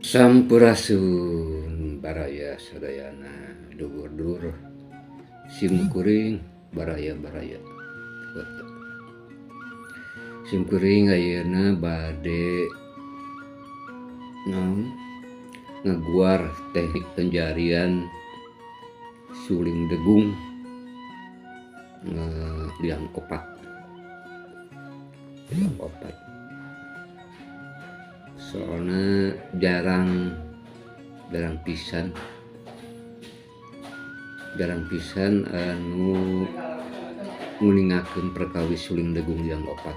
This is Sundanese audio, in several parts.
Sampurasun baraya sadayana dulur-dulur simkuring baraya-baraya. Simkuring ayeuna bade naon ngaguar teknik penjarian suling degung liang opat. Liang opat. Soalnya jarang pisan anu nguningakeun perkawis suling degung liang opat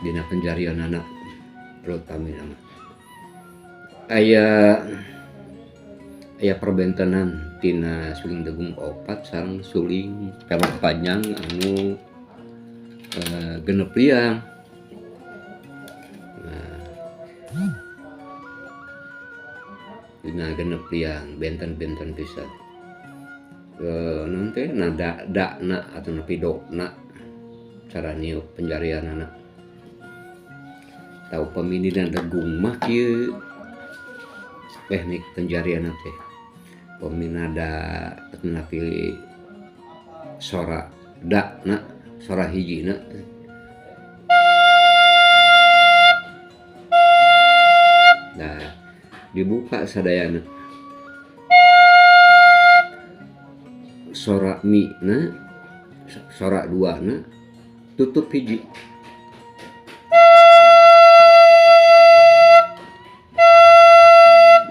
dina penjarianana terutama aya perbentenan tina suling degung opat sareng suling pelok panjang anu genep liang. Dina genep liang benten-benten pisan. Naon teh nada dakna atau nepi dokna cara niup penjarianana. Tau pamindina degung mah kieu teknik penjarianna teh. Peminada nepi sora dakna, sora hijina. Nah, dibuka sadayana. Sora mi na, sora dua na, tutup hiji.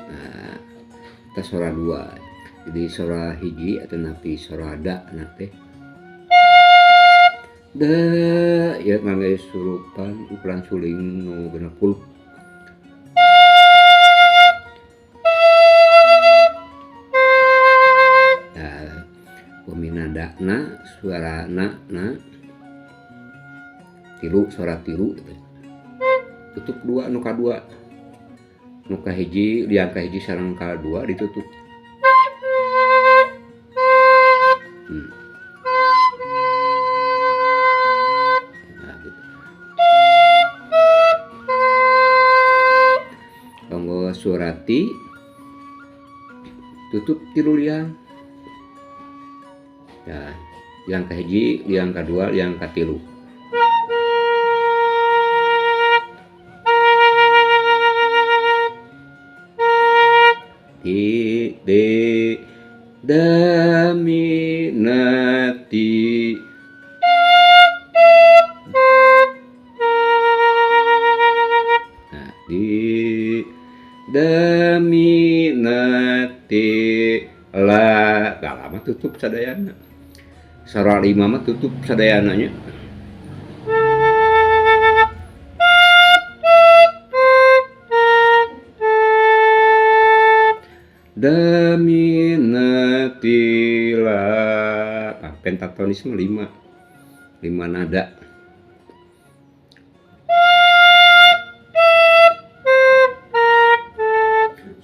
Nah, kita sora dua. Jadi sora hiji atau napi sora da na teh. Da ya ngangge surupan ukuran suling nu 60. Peminadana suara na na tilu suara tilu gitu. Tutup dua nu kadua nu kahiji liang kahiji sareng kadua ditutup. Nah, gitu. Kanggo surati tutup tilu liang. Ya, liang kahiji, liang kadua, liang katilu. Ti de da mi na ti. Nah, di da mi na ti la. Gak lama tutup sadayana. Sora lima mah tutup sadayananya. Daminatila. Nah, pentatonisme 5 nada.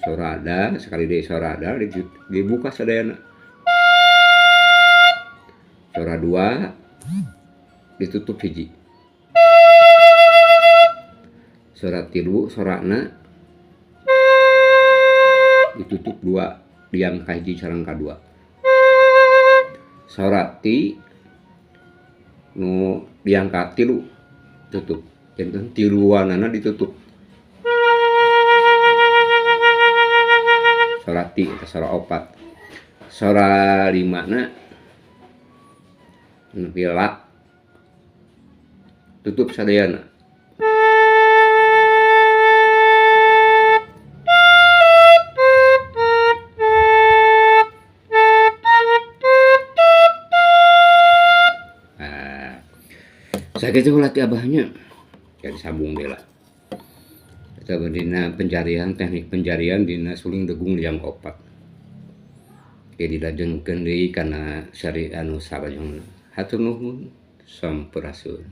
Sora da, sekali deh sora da dibuka sadayana. Sora dua ditutup hiji. Sora tilu sorana ditutup dua liang kahiji sareng kadua. Sora ti nu liang katilu tutup. Janten tiluanana ditutup. Sora ti eta sora opat. Sora limana nepi la tutup sadayana. Nah, sakitu latih abahnya. Jadi sambung deh lah. Kita dina pencarian teknik pencarian dina suling degung liang opat. Jadi dilajengkeun deui kana sari anu salajengna. Hatur nuhun, sampurasun.